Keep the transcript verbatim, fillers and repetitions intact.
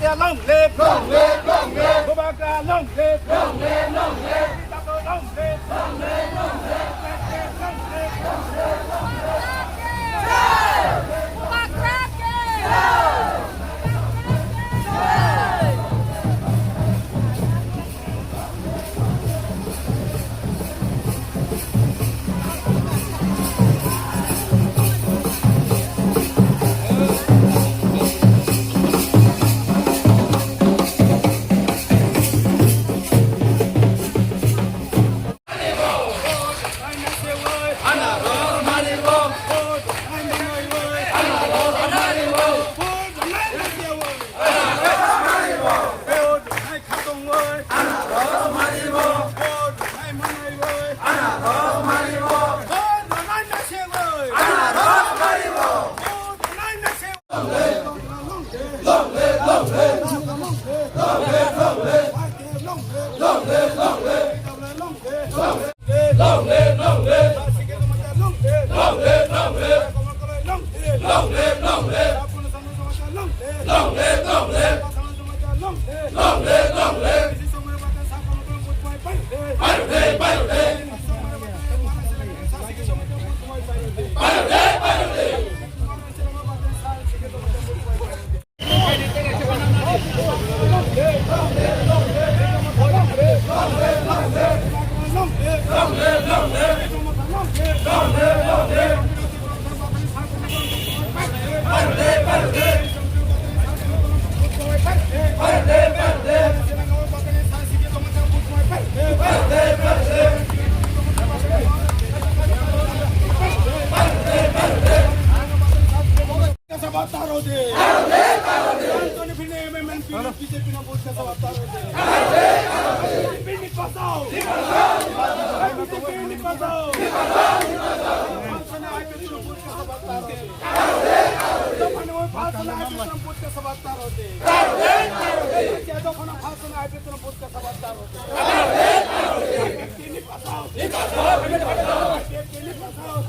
Long live! Long live! Long live! Bubagra, long live! Long live! Long live! Long live! Long live! Long live! Kasa batta rode. Antoni Phine M M N P B J P na vote kasa batta rode. B J P ni pasao. B J P ni pasao. Phasana I P F T na vote kasa batta rode. Phasana I P F T na vote kasa batta rode. Phasana I P F T na vote kasa batta rode. B J P ni pasao. B J P ni pasao.